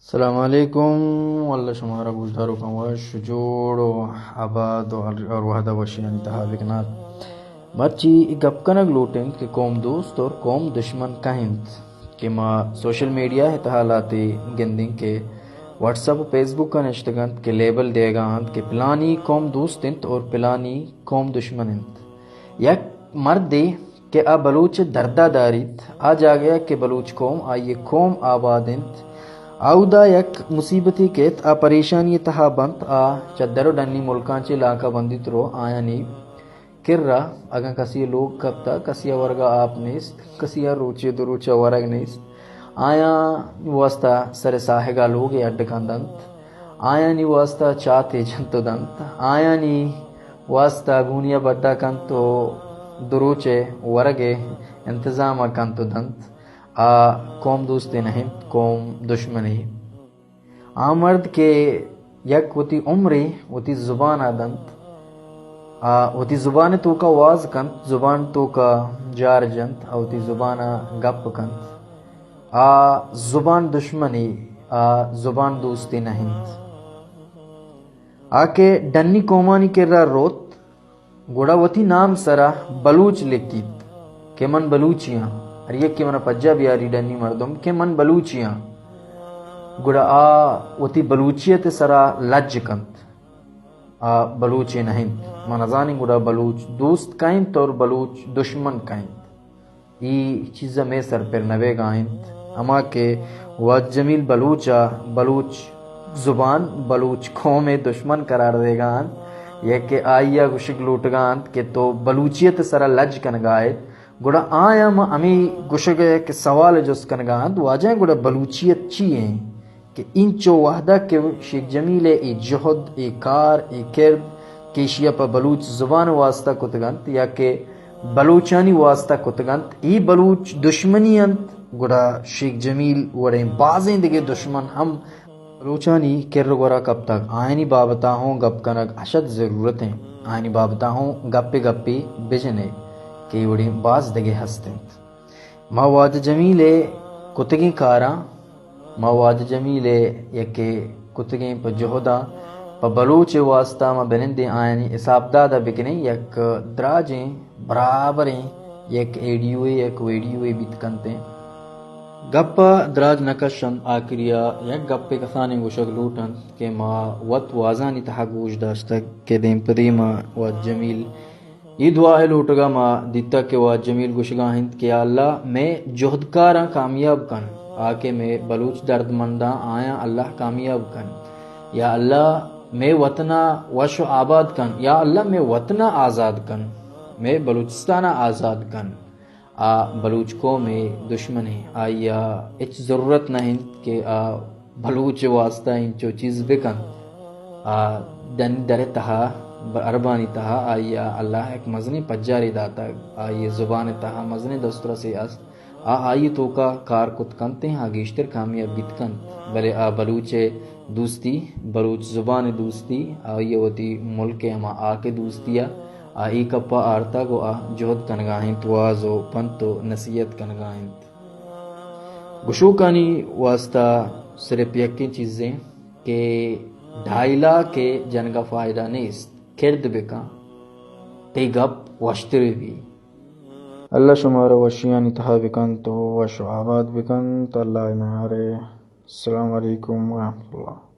السلام علیکم، اللہ شمارا گوشداروکاں وش، جوڑ و آباد و ہر، ہر وہدا وشیانی تہا بکنات۔ مرچی اے گپ کنگ لوٹیں کہ قوم دوست اور قوم دشمن کئے انت کہ ما سوشل میڈیا ءِ تہا لہتے گندیں کہ واٹس اپ و فیس بک ءَ نشتگ انت کہ لیبل دیگا انت کہ پلانی قوم دوست انت اور پلانی قوم دشمن انت۔ یک مردے کہ آ بلوچ ءِ دردا داریت، آ جاگہ ءَ کہ بلوچ قوم، آئی ءِ قوم آباد انت، اودا یک مصیبتے کیت، آ پریشانی ءِ تہا بنت، آ چہ در و ڈنی ملکاں چہ لانکا بندیت رو آیانی کرا، اگاں کسی ءِ لوگ کپتہ، کسی ءِ ورگا آپ نیست، کسی ءَ روچے دو روچا ورگ نیست، آیاں واسطہ سر ساہگا لوگے اڈ کن دنت، آیانی واسطہ چاتے جنت و دنت، آیانی واسطہ گونیا بڈا کنت و دو روچے ورگے انتظاما کنت و دنت۔ آ قوم دوستے نہ انت، قوم دشمنے۔ آ مرد کہ یک وتی عمرے وتی زبانا دنت، آ وتی زبان توکا واز کنت، زبان توکا جار جنت، آ وتی زبانا گپ کنت، آ زبان دشمنے، آ زبان دوستے نہ انت۔ آ کہ ڈنی قومانی کرا روت، گڑا وتی نام سرا بلوچ لکیت کہ من بلوچی آں۔ ہر یکے منا پجا بیاری ڈنی مردم کہ من بلوچی آں۔ گڑا آ وتی بلوچیت سرا لج کنت۔ آ بلوچے نہ انت۔ ما نزانیں گڑا بلوچ دوست کئے انت اور بلوچ دشمن کئے انت۔ اے چیز ءَ مئے سر پر نہ بیگا انت۔ ہما کہ واجہ جمیل بلوچ ءَ بلوچ زبان، بلوچ قوم ءِ دشمن قرار دیگا انت، یا کہ آئی ءَ گوشگ لوٹگا انت کہ تو بلوچیت ءِ سرا لج کنگا ات، گڑا آیاں ما ہمے گوشگ ءَ یک سوال ءِ جست کنگا انت، واجہ گڑا بلوچیت چی انت؟ کہ اینچو وہدا کہ شیخ جمیل ءِ اے جہد، اے کار، اے کرد کہ ایشی ءَ پہ بلوچ زبان ءِ واسطہ کتگ انت یا کہ بلوچانی واسطہ کتگ انت، اے بلوچ دشمنی انت، گڑا شیخ جمیل وڑیں بازیں دگہ دشمن ہم بلوچانی کر ءُ گورا کپتگ۔ آیانی بابتا ہوں گپ کنگ اشد ضرورت انت۔ آیانی بابتا ہوں گپے گپے بجنے کہ اے وڑیں باز دگہ ہست انت۔ ما واجہ جمیل ءِ کتگیں کاراں، ما واجہ جمیل ءِ یکے کتگیں پہ جہداں، پہ بلوچ ءِ واسطہ ما بنندیں آیانی حساب داد ءَ بکنیں، یک دراجیں برابریں یک ایڈیوے، یک ویڈیوے بیت کنتیں۔ گپ ءَ دراج نہ کشنت، آخری ءَ یک گپے کسانیں گوشگ لوٹ انت کہ ما وت وازانی تہا گوش داشتگ کہ دیم پہ دیم ءَ واجہ جمیل اے دعا ءِ لوٹگ ءَ ما دیتگ کہ واجہ جمیل گوشگا انت کہ یا اللہ مئے جہدکاراں کامیاب کن، آ کہ مئے بلوچ دردمنداں آیاں اللہ کامیاب کن۔ یا اللہ مئے وطن ءَ وش ءُ آباد کن، یا اللہ مئے وطن ءَ آزاد کن، مئے بلوچستان ءَ آزاد کن۔ آ بلوچ قوم ءِ دشمنے، آئی ءَ ہچ ضرورت نہ انت کہ آ بلوچ ءِ واسطہ انچو چیز بکنت۔ آ ڈن در ءِ تہا، ب-، عربانی تہا آئی ءَ اللہ یک مزنیں پجارے داتگ۔ آئی ءِ زبان ءِ تہا مزنیں دسترسے است۔ آ آئی ءِ توکا کار کت کنتیں، آ گیشتر کامیاب بیت کنت۔ بلے آ بلوچ ءِ دوستی، بلوچ زبان ءِ دوستی، آئی ءَ وتی ملک ءِ ہما ہاک ءِ دوستی ءَ آ اے کپ ءَ آرتگ ءُ آ جہد کنگا انت، واز ءُ پنت ءُ نصیحت کنگا انت۔ گشوکانی واسطہ صرف یکیں چیزیں کہ ڈائیلاگ ءِ جنگ ءَ فائدہ نیست، کرد بکن، تئی گپ وشتر بی۔ اللہ شمارا وشیانی تہا بکنت ءُ وش ءُ آباد بکنت۔ اللہ ءِ میارے۔ السلام علیکم ورحمۃ اللہ۔